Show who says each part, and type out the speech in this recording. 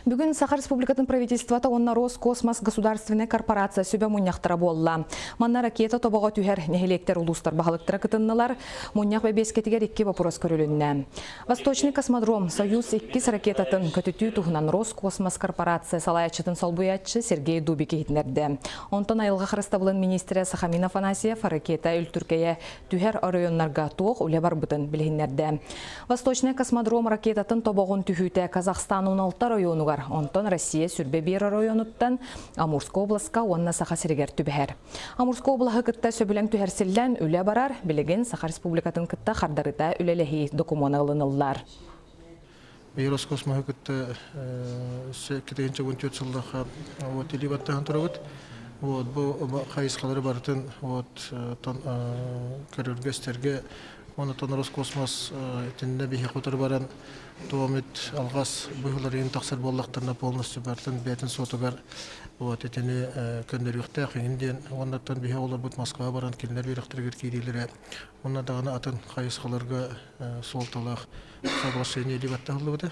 Speaker 1: Бүгүн Саха Республикатын правительствота уонна Роскосмос государственнай корпорация сүбэ мунньахтара буолла. Манна ракета тобоҕо түһэр нэһилиэктэр улуустар баһылыктара кытыннылар. Мунньах бэбиэскэтигэр икки вопрос көрүлүннэ. Восточный космодром Союз иккис ракетатын көтүтүү туһунан Роскосмос корпорация салайааччытын солбуйааччы Сергей Дубик иһитиннэрдэ. Онтон айылҕа харыстабылын министрэ Сахамин Афанасьев ракета үлтүркэйэ түһэр оройуоннарга туох үлэ барбытын билиһиннэрдэ. Восточный космодром ракетатын тобоҕун түһүүтэ Казахстан 16 оройуонугар, онтон Россия сүрбэ биир оройуонуттан Амурскай обласка уонна Саха сиригэр түбэһэр. Амурскай облаһы кытта сөбүлэҥ түһэрсиллэн үлэ барар, билигин Саха Республикатын кытта хардарыта үлэлэһии докумуона ылыныллар.
Speaker 2: Роскосмоһу кытта 214 сыллаахха вот илии баттаһан турабыт. Вот бу хайысхалары барытын вот көрөргө-истэргэ онтон Роскосмос итиннэ биһиэхэ утары баран туомит алҕас быһыыларыйын тахсар буоллахтарына полностью барытын бэйэтин суотугар вот итини көннөрүөхтээх иҥин диэн уоннаттан биһи оҕолорбут Москваҕа баран кинилэр үөрэхтэригэр киириилэрэ уонна даҕаны атын хайысхаларга суолталаах соглашение илии баттаһыллыбыта.